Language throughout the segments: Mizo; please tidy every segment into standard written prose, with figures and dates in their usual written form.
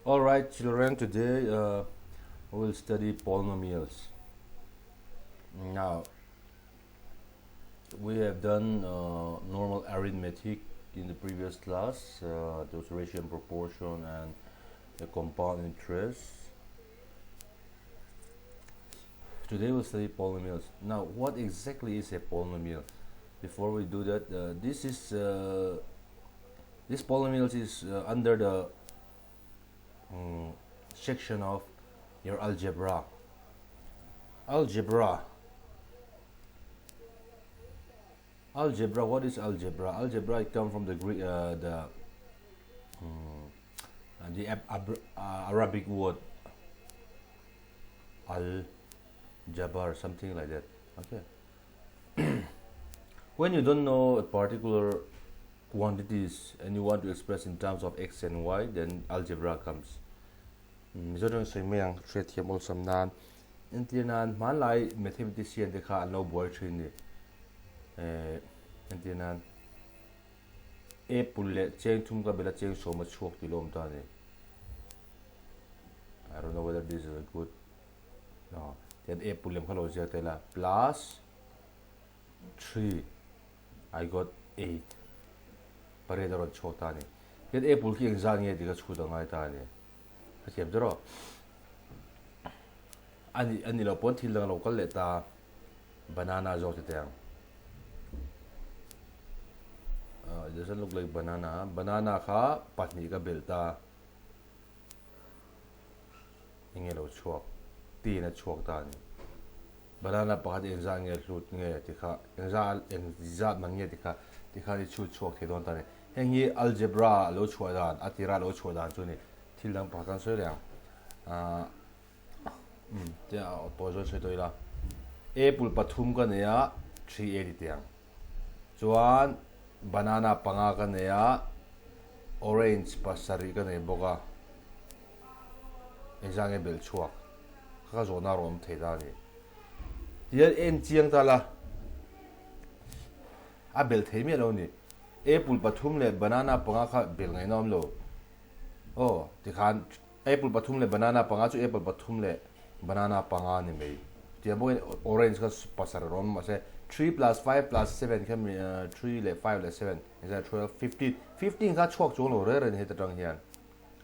Alright children, today uh, we will study polynomials. Now, we have done uh, normal arithmetic in the previous class, uh, those ratio and proportion and the compound interest. Today we'll study polynomials. Now, what exactly is a polynomial? Before we do that, uh, this is uh, this polynomials is uh, under the um, section of your algebra. Algebra. Algebra. What is algebra? Algebra it comes from the Greek, uh, the um, the Arabic word al jabar, something like that. Okay. When you don't know a particular quantities and you want to express in terms of x and y, then algebra comes. Mizo tawng sawi mai ang hriatthiam awlsam nan entir nan hmanlai mathematician te kha an lo buai thin ni. Eh, entir nan apple leh cheng thum ka bela cheng sawm a chhuak tih lawm ta ni. I don't know whether this is a good no. Tian apple lem kha lo ziak tel a plus 3 I got 8 pariat a rawn chhuak ta a ni. Tian apple khi engzat nge tih ka chhut a ngai ta a ni. Ka thiam che rawh. Ani ani lo pawn thil dang a lo kal leh ta banana zawk ti teh ang. Uh, it doesn't look like banana. Banana kha pahnih ka belh ta. Enge lo chhuak? Tiin a chhuak ta a ni. Banana pakhat engzah nge hlut nge ti kha, engzah engzat man nge ti kha, ti khan i chhut chhuak thei dawn ta a ni. Heng hi algebra a lo chhuah dan, a tira a lo chhuah dan chu ni. Thil dang pakhat kan sawi leh ang. Ahh umm tia a tawi zawn sawi tawh ila. Apple pathum ka nei a, 3A ti teh ang. Chuan banana panga ka nei a, orange pasarih ka nei bawk a. Engzah nge belh chhuak? Ka ka zawhna a rawn awm thei ta a ni. Tihian en chiang ta la, a belh thei miah lo a ni. Apple pathum leh banana panga kha belh ngaihna a awm lo. Aw, tikhan apple pathum leh banana panga chu apple pathum leh banana panga a ni mai. Tiang bawkin orange kha pasarih a rawn awm mahse 3 plus 5 plus 7 kha 3 leh 5 leh 7 engzah 12 15 15 kha chhuak chuang lo reng reng heta tang hian.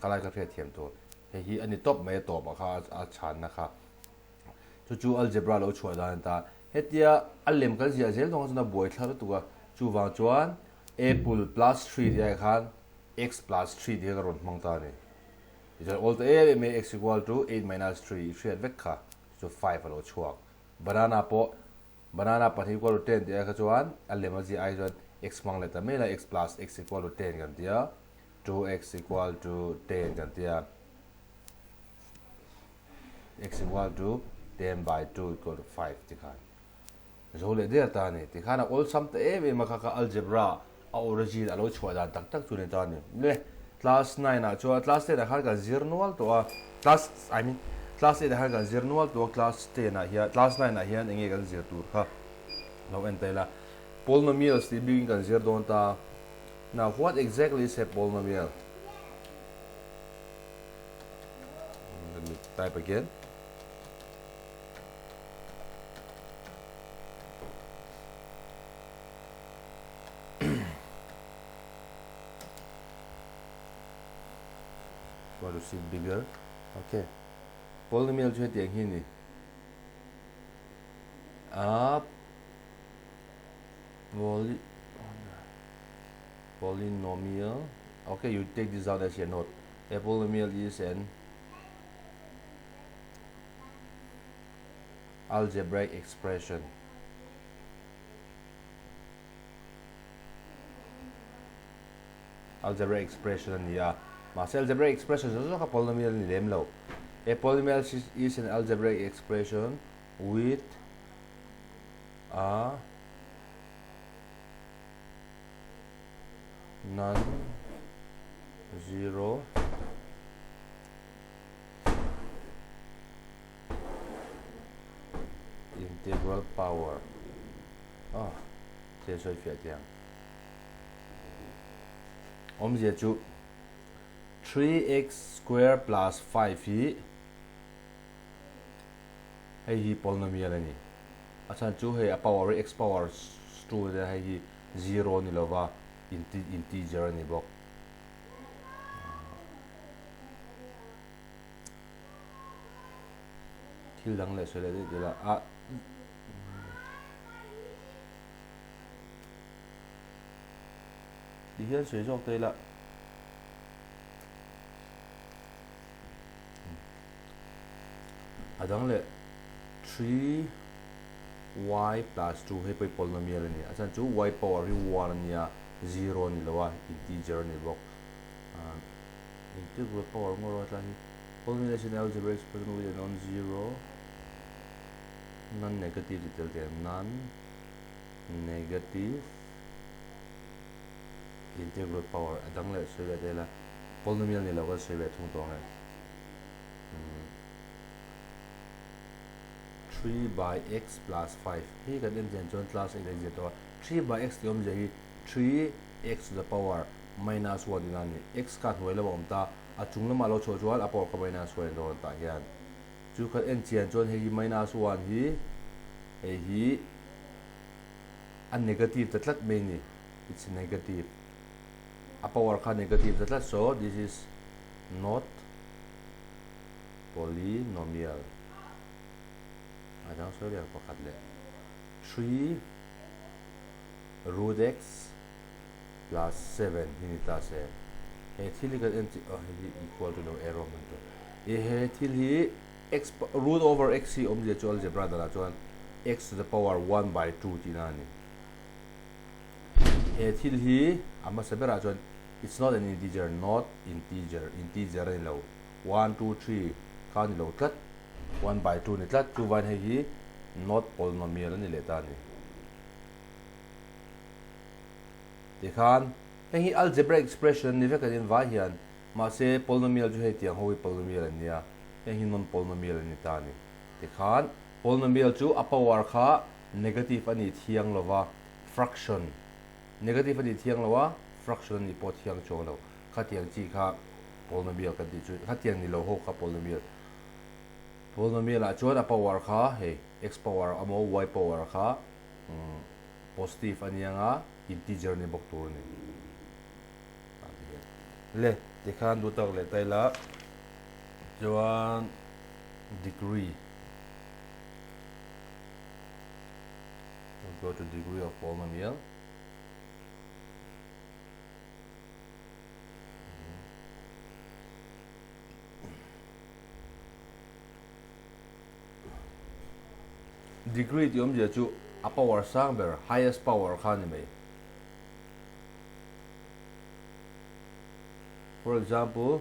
Ka lai ka hriatthiam tur. Hei hi a ni tawp mai a tawp ah kha a chhanna kha. Chu chu algebra lo chhuah dan a ni ta. Hetia a lem kan ziah zel dawn kha chuan a buai thla lutuk a. Chuvang chuan apple plus 3 tih ai khan x plus 3 tih kha ka rawn hmang ta a ni. Tichuan awl ta em em e x equal to 8 minus 3 i hriat vek kha. Chu chu 5 a lo chhuak. Banana pawh banana pahnih equal to 10 tih ai kha chuan a lem a ziah ai chuan x hmang leh ta mai la x plus x equal to 10 kan ti a. 2x equal to 10 kan tia x equal to 10 by 2 equal to 5 ti khan zo leh der ta ni ti khan a awlsam ta em em a kha kha algebra a origin a lo chhuah dan tak tak chu ni ta ni le class 9 ah chuan class 10 ah khan kan zir nual tawh a class I mean class 8 ah khan kan zir nual tawh a class 10 ah hian class 9 ah hian enge kan zir tur kha lo en ta ila polynomials tih bikin kan zir dawn ta. Now, what exactly is a polynomial? Let me type again. Want to see bigger? Okay. Polynomial chu hetiang hi ni. A poly polynomial. Okay, you take this out as your note. A polynomial is an algebraic expression. Algebraic expression a ni a. Mahse algebraic expression zawng zawng kha polynomial a ni lem lo. A polynomial is an algebraic expression with a non-zero integral power. Ah, thil sawi fiah teh ang. Awmzia chu 3x square plus 5 hi hei hi polynomial a ni. A chhan chu hei a power hi x power 2 te hei hi 0 ni lova integer a ni bawk. Thil dang leh sawi leh daih daih la a. Ti hian sawi zawk ta ila. A dang leh 3y plus 2 hei pawh polynomial a ni. A chhan chu y power hi 1 a nia, 0 a ni lo a, integer a ni bawk. Integral power ngawr a tlai hi polynomial is an algebraic expression with a non-zero non-negative tih tel teh ang non-negative integral power a dang leh sawi ve ta ila polynomial ni lo kan sawi ve thung tawh ang e. 3 by x plus 5 hi kan en chian chuan class 8 a inziah tawh a 3 by x tih awmzia hi 3 x to the power minus 1 tihna a ni x kha hnuai lamah a awm ta a chung lamah lo chhuah chuan a power kha minus 1 a ni dawn tah hian chu kan en chian chuan hei hi minus 1 hi hei hi a negative ta tlat mai a ni it's negative a power kha negative ta tlat so this is not polynomial a dang sawi leh pakhat leh 3 root x plus 7 hi ni ta se he thil hi kan en chi oh hei hi equal to lo arrow hman tur e he thil hi x root over x hi awmzia chu algebra danah chuan x to the power 1 by 2 tihna a ni he thil hi a hmasa berah chuan it's not an integer not integer integer a ni lo 1 2 3 kha a ni lo tlat 1 by 2 ni tlat chuvain hei hi not polynomial a ni leh ta a ni. Tikhan heng hi algebraic expression ni vek anin vai hian mahse polynomial chu hei tiang ho hi polynomial an nia heng hi non polynomial an ni ta a ni. Tikhan polynomial chu a power kha negative a nih thiang lova fraction negative a nih thiang lo a fraction a nih pawh thiang chuang lo khatiang chi kha polynomial kan tih chu khatiang ni lo ho kha polynomial polynomial ah chuan a power kha hei x power emaw y power kha positive a nia nga integer ni bawk tur a ni. Le tikhan duh tak leh ta ila chuan degree we'll go to degree of polynomial. Degree tih awmzia chu a power sang ber, highest power kha a ni mai. For example,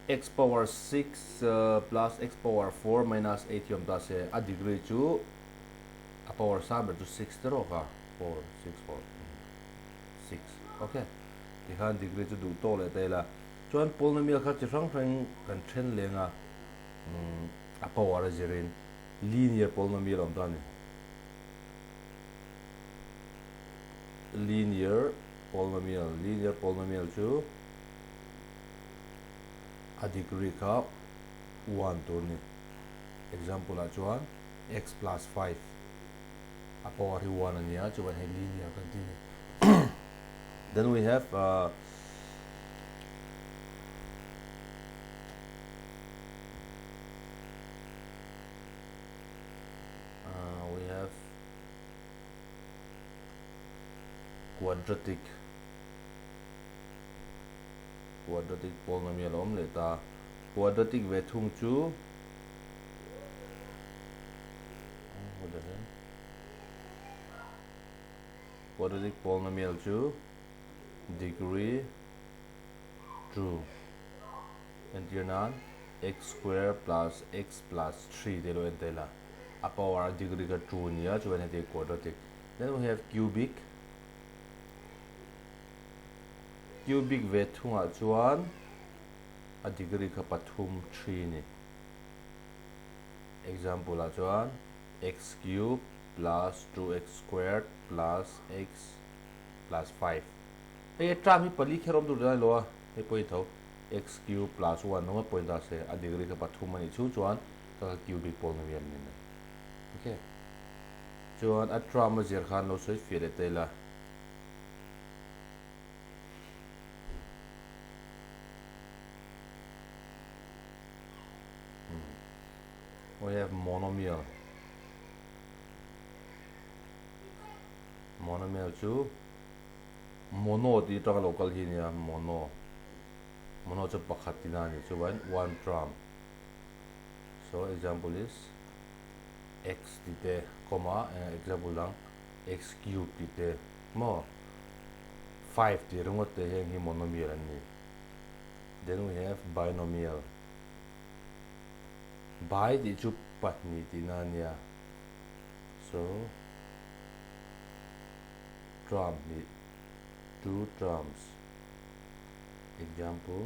x power 6 plus x power 4 minus 8 hi awm ta se, a degree chu a power sang ber chu 6 te rawk a, 4, 6, 4, 6, ok. Tikhan degree chu duh tawk leh ta ila. Chuan polynomial kha chi hrang hrang kan then leng a, a power a zirin linear polynomial a awm ta a ni. Linear polynomial, linear polynomial chu a degree kha 1 tur a ni. Example ah chuan x plus 5 a power hi 1 a nia, chuan hei linear kan ti a ni. Then we have uh, uh, we have quadratic quadratic polynomial awm leh ta quadratic ve thung chu what the hell quadratic polynomial chu degree 2 entir nan x square plus x plus 3 te lo en ta ila a power a degree kha 2 nia chuan heti quadratic then we have cubic cubic ve thungah chuan a degree kha pathum 3 ni example ah chuan x cube plus 2x squared plus x plus 5 hei a term hi pali kher awm tur dan lo a hei pawh hi tho. x cube plus one ringawt pawhin ta se a degree kha pathum a nih chhung chuan ka kha cubic polynomial ni mai. Ok. Chuan a term a zir khan lo sawi fiah leh ta ila. We have monomial. Monomial chu mono tih atanga lo kal hi nia mono. Mono chu pakhat tina a ni chuan one term. So example is x tih te comma example dang x cube tih te maw 5 tih ringawt te heng hi monomial an ni. Then we have binomial. Bi tih chu pahnih tihna a nia. So term hnih two terms. Example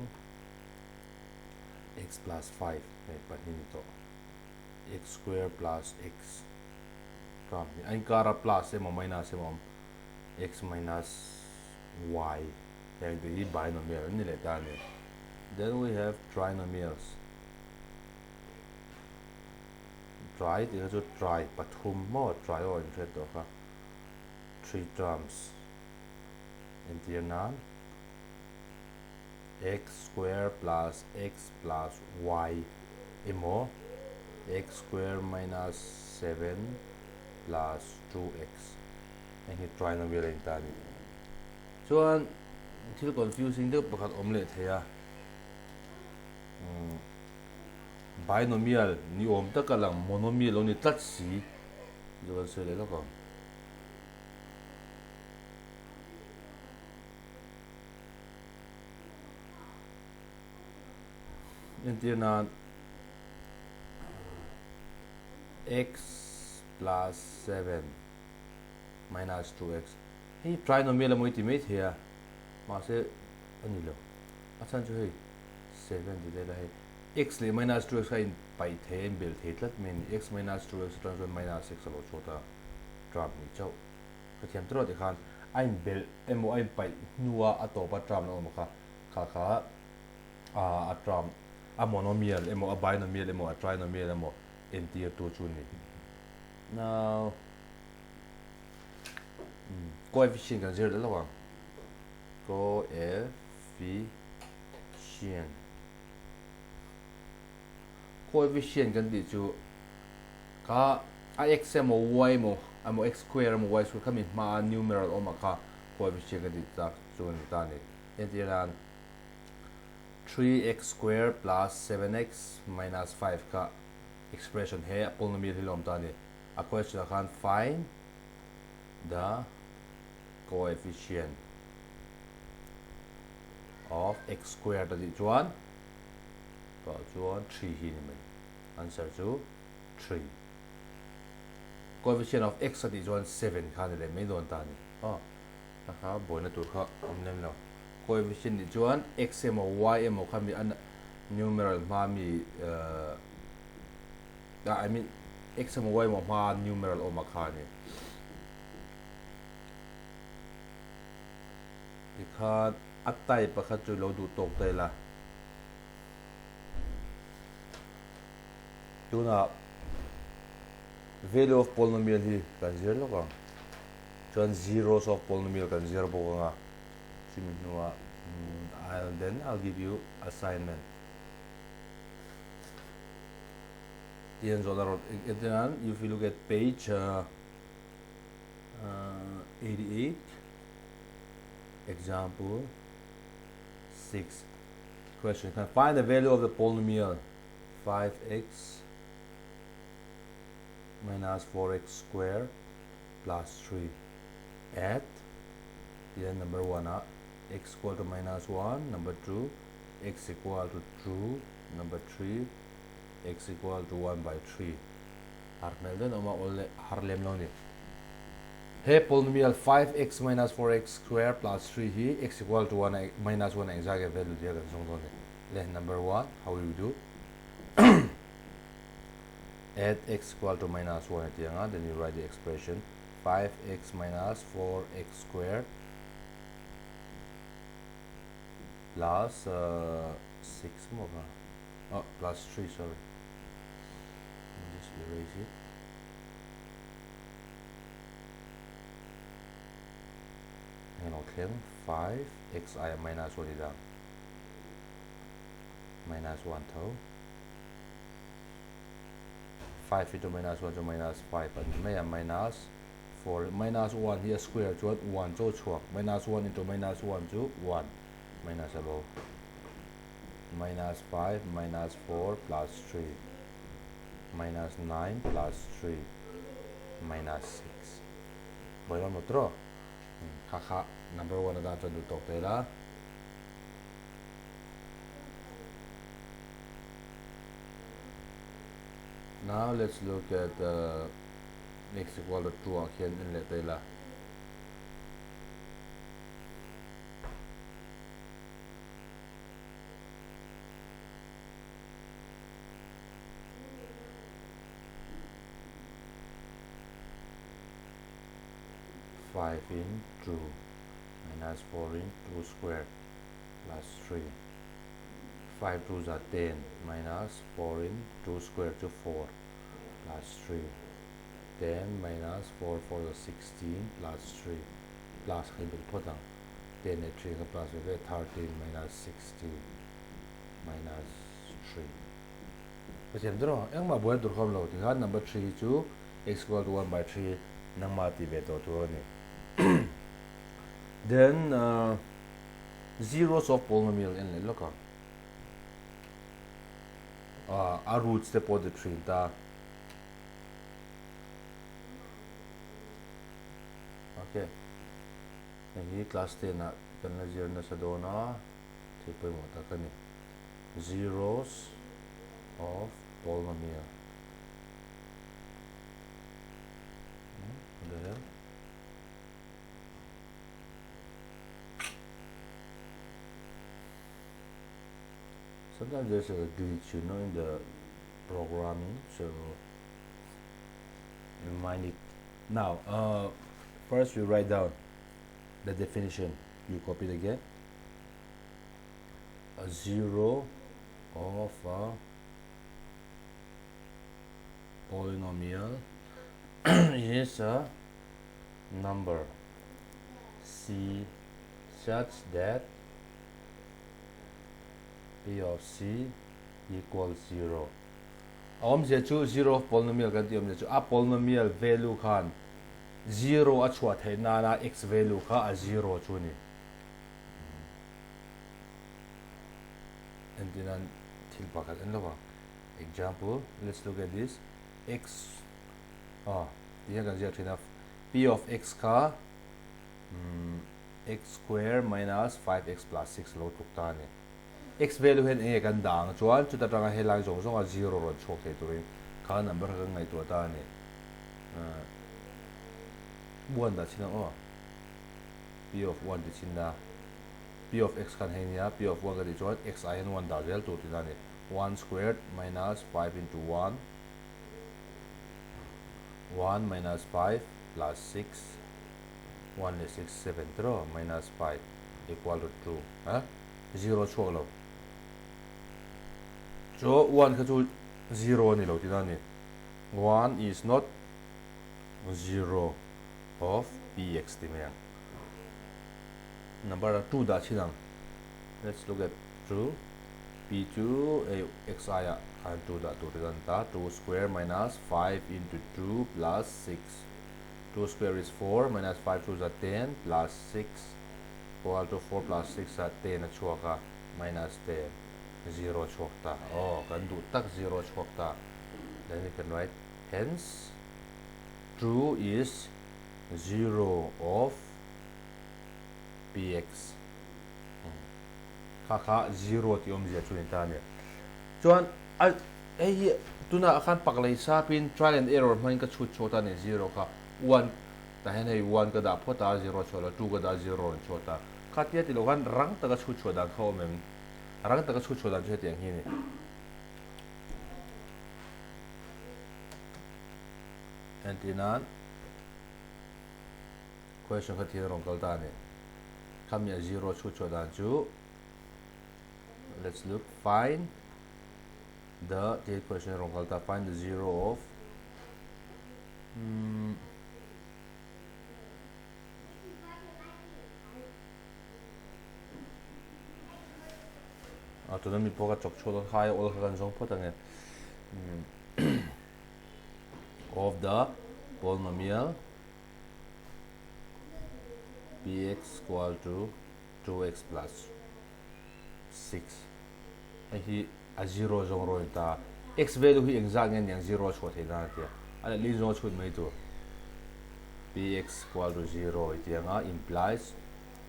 x plus 5 hei pahnih ni tawh. X square plus x term hnih a inkara plus emaw minus emaw awm x minus y heng te hi binomial an ni leh ta a ni. Then we have trinomials. Tri tih kha chu tri pathum maw tri aw in hriat tawh kha three terms entir nan x square plus x plus y emaw x square minus 7 plus 2x heng hi trinomial a inta a ni. Chuan thil confusing deuh pakhat awm leh thei a binomial ni awm taka lang monomial lo ni tlat si chu kan sawi leh lawk ang. Entir nan x plus 7 minus 2x hei trinomial emaw i ti mai thei a mahse a ni lo a chhan chu hei 7 ti daih la hei x leh minus 2x kha in paih thei a in bel thei tlat mai a ni x minus 2x atang chuan minus x a lo chhuat a term hnih chauh ka thiam tawh tikhan a in belh emaw a in paih hnua a tawpa term lo awm kha kha kha a term a monomial emaw a binomial emaw a trinomial emaw entir tu chu ni. Now coefficient kan zir leh lawk ang coefficient coefficient kan tih chu kha a x emaw y emaw emaw x square emaw y square khami hmaa numeral awm ah kha coefficient kan tih tak chu a ni ta a ni. Entir nan 3x square plus 7x minus 5 kha expression he a polynomial hi lo awm ta a ni. A question ah khan find the coefficient of x square ta tih chuan tah chuan 3 hi ni mai. Answer chu 3. Coefficient of x a tih chuan 7 kha ni leh mai dawn ta a ni. Aw a kha buaina tur kha awm lem lo. Coefficient tih chuan x emaw y emaw kha mi a numeral hma mi I mean x emaw y emaw hma numeral awm a kha a ni. Tikhan a type pakhat chu lo duh tawk ta ila. Tunah value of polynomial hi kan zir lawk ang. Chuan zeros of polynomial kan zir bawk anga. Chumi hnuah I'll then I'll give you assignment. Tian zawhna rawt entirnan if you look at page 88 example 6 question khan find the value of the polynomial 5x minus 4x square plus 3 at here number 1 ah x equal to minus 1 number 2 x equal to 2 number 3 x equal to 1 by 3 har hmel den awm a awl leh har lem lo ni. He polynomial 5x minus 4x square plus 3 hi x equal to 1 minus 1 engzah nge value tia kan zawng dawn ni. Le number 1 how will we do at x equal to minus 1 ati anga then you write the expression 5x minus 4x square plus 6 maw kha oh plus 3 sorry just erase it englo thleng 5 x ai minus 1 i dang minus 1 tho 5 into minus 1 chu minus 5 a ni mai a minus 4 minus 1 hi a square chuan 1 chaw chhuak minus 1 into minus 1 chu 1 minus a bo minus 5 minus 4 plus 3 minus 9 plus 3 minus 6 buai lam lo tawh kha kha number 1 atan chuan duh tawk thei la. Now let's look at uh, x equal to 2 ah khian en leh ta ila. 5 in 2 minus 4 in 2 square plus 3 5 2 za 10 minus 4 in 2 square chu 4 plus 3 10 minus 4 4 za 16 plus 3 plus kha in belh phawt ang 10 leh 3 kha plus ve ve 13 minus 16 minus 3 ka thiam dawn a engmah buaina tur kha awm lo tikhan number 3 hi chu x equal to 1 by 3 nangmah tih ve tawh tur a ni then uh, zeros of polynomial en leh lawk ang uh, a roots te pawh ti thin ta okay hei hi class 10 ah kan la zir nasa dawn a thil pawimawh tak a ni zeros of polynomial hmm, what the hell Sometimes there's a glitch, you know, in the programming, so you mind it. Now, uh, first we write down the definition. You copy it again. A zero of a polynomial is a number c such that p of c equals 0. A awmzia chu zero of polynomial kan tih awmzia chu a polynomial value khan zero a chhuah theih nana x value kha a zero chu a ni. Entirnan thil pakhat en lova example let's look at this x ah ti hian kan ziak thin a p of x kha x square minus 5x plus 6 lo tluk ta a ni. X value hian enge kan dah ang chuan chuta tanga helai zawng zawnga zero rawn chhuak thei turin kha number kha kan ngaihtuah ta a ni. One dah chin ang aw. P of one ti chin na. P of x khan hei nia P of one ka tih chuan x ah hian one dah zel tur tihna a ni. One squared minus 5 into 1 1 minus 5 plus 6 1 leh 6 7 tiraw minus 5 equal to 2 a zero chhuak lo chu 1 kha chu zero a ni lo tihna a ni 1 is not zero of px ti mai ang number 2 dah chin ang let's look at 2 p chu x aia khan 2 dah tur te kan ta 2 square minus 5 into 2 plus 6 2 square is 4 minus 5 2 za 10 plus 6 equal to 4 plus 6 ah 10 a chhuak a minus 10 0 chhuak ta aw kan duh tak 0 chhuak ta then we can write hence 2 is 0 of px kha kha 0 tih awmzia chu ni ta a ni chuan a hei hi tunah khan pak lei sapin trial and error hmangin ka chhut chhuak ta a ni 0 kha 1 Tah hian hei one ka dah phawt a, zero chhuah lo, two ka dah zero rawn chhuah ta. Khatia ti lo khan rang taka chhut chhuah dan kha awm em? Rang taka chhut chhuah dan chu hetiang hi a ni. Entir nan question kha thil rawn kal ta a ni. Khami a zero chhut chhuah dan chu Let's look. Find the tih question a rawn kal ta. Find the zero of umm a tuna mi pawh ka chawk chhuak dawn khai a awl kha kan zawng phawt ang e of the polynomial px equal to 2x plus 6 hei hi a zero zawng rawn ta x value hi engzat nge niang zero a chhuah theih nan a tia a leh lin zawng a chhut mai tur px equal to 0 i tih anga implies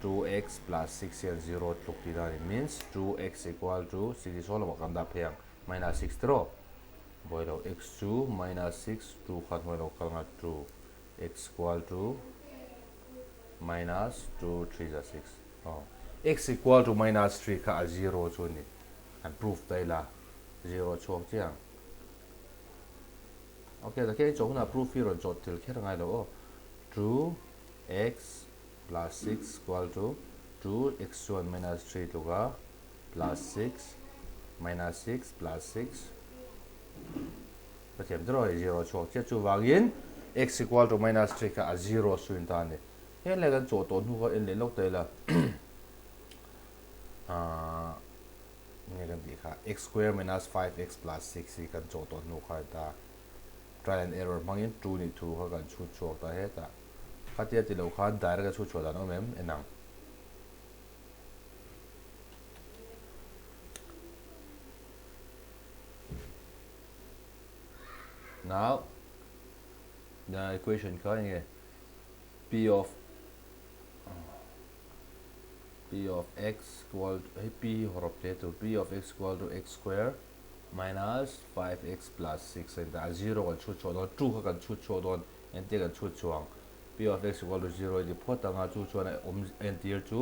2x plus 6 hian 0 tluk tih dan it means 2x equal to 6 hi saw lamah kan dah phei ang minus 6 tiraw buai lo x chu minus 6 2 kha hnuai lo kal nga 2 x equal to minus 2 3 za 6 aw x equal to minus 3 kha a 0 chu ni an proof ta ila 0 chhuak chiang ok takhian i chawh hunah proof hi rawn chawh tel kher angai lo aw 2 x plus 6 equal to 2 x chuan minus 3 tluka plus 6 minus 6 plus 6 ka thiam tiraw hei zero chhuak chiah chuvangin x equal to minus 3 kha a zero suin ta a ni heng leh kan chawh tawh hnu kha en leh lawk ta ila ahh nge kan tih kha x square minus 5x plus 6 hi kan chawh tawh hnu kha ta trial and error hmangin 2 nih thu kha kan chhut chhuak ta hetah Khatia ti lo khan direct a chhut chhuah dan awm em? En ang. Now, the equation kha enge p of p of x equal to hei p hi hawrawp te tur p of x equal to x square minus 5x plus 6 a in ta a zero kan chhut chhuah dawn 2 kha kan chhut chhuah dawn Entir kan chhut chuang p of x equal to zero i ti phawt ang a, chu chuan a awm entir chu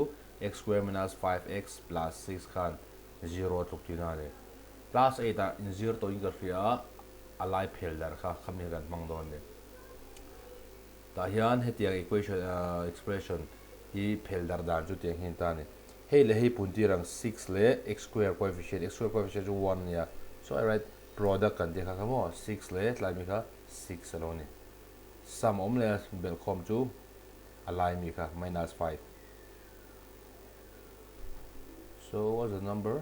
x square minus 5x plus 6 khan zero a tluk tihna a ni. Class eight ah inzir tawhin ka hria a, a lai phel dar kha khami kan hmang dawn a ni. Tah hian hetiang equation expression hi phel dar dan chu tiang hian ta a ni. Hei leh hei pun tir ang six leh x square coefficient, x square coefficient chu one a nia, so I write product kan tih kha kha maw six leh tlai mi kha six a lo ni. Sum awm leh a belhkhawm chu a lai mi kha minus 5. So what's the number?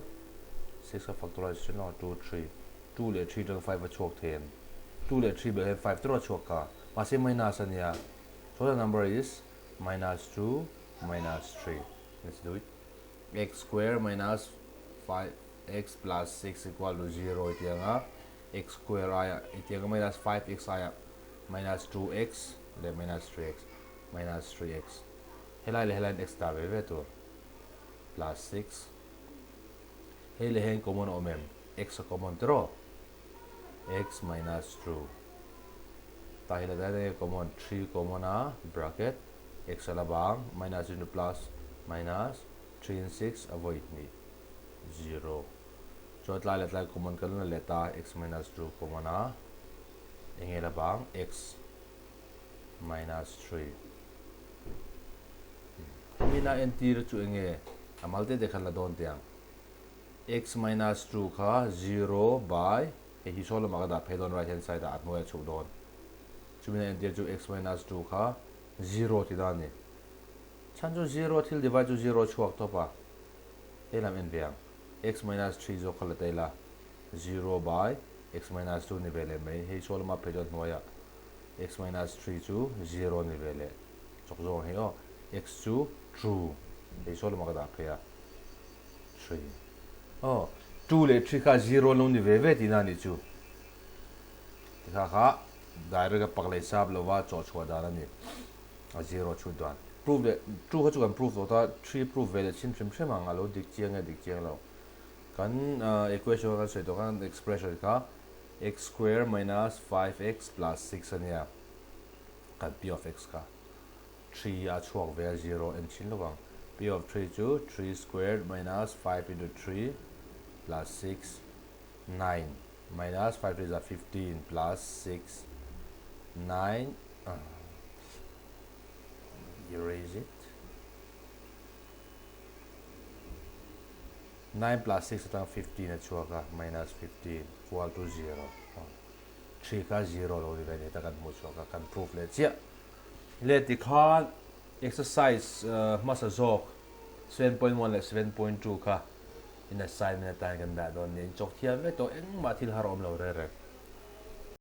6 a factorization lo 2 3 2 leh 3 tang 5 a chhuak thei em? 2 leh 3 belh hian 5 tawrh a chhuak ka. Mahse minus a nia. So the number is minus 2 minus 3. Let's do it. x square minus 5x plus 6 equal to 0 i tih anga x square aia i tih anga minus 5x aia minus 2x leh minus 3x minus 3x helai leh helaiin x dah ve ve tur plus 6 hei leh heng common a awm em x a common tiraw x minus 2 tah hi leh enge common 3 common a bracket x a la bang minus into plus minus 3 in 6 a vawi hnih 0 Chuan tlai leh tlai common kan la let a, x minus 2 common a, enge la bang x minus 3. Hemi na entir chu enge a mal te te khan la dawn teh ang. x minus 2 kha 0 by hei hi saw lamah ka dah phei dawn right hand side ah a hnuai a chhuk dawn. Chumi na entir chu x minus 2 kha 0 ti dan a ni. Chhan chu 0 thil divide chu 0 chhuak tawp a, hei lam en ve ang. x minus 3 zawk kha la ta ila, 0 by x minus 2 ni ve leh mai, hei saw lama phei chuan hnuaiah x minus 3 chu 0 ni ve leh chawk zawng hei aw, x chu 2, hei saw lama ka dah phei a, 3 aw, 2 leh 3 kha 0 lo ni ve ve tihna a nih chu, tikha kha direct a pak leh sap lova chawh chhuah dan a ni. A zero chhut dan. Proof leh two kha chu kan proof tawh ta, three proof ve leh chhin hrim hrim ang, a lo dik chiang nge dik chiang lo. Kan equation kha kan sawi tawh khan expression kha x square minus 5x plus 6 a nia, kan p of x kha three a chhuak ve a zero en chhin lawk ang. P of three chu three squared minus 5 into three plus 6 nine minus 5 three za 15 plus 6 nine erase it. 9 plus 6 atang 15 a chhuak a, minus 15 equal to 0. 3 kha 0 lo ni ve ni ta kan hmuh chhuak a, kan proof leh chiah. Le tikhan exercise hmasa zawk 7.1 leh 7.2 kha in assignment atan kan dah dawn nia, in chawk thiam vek tawh engmah thil har awm lo reng reng.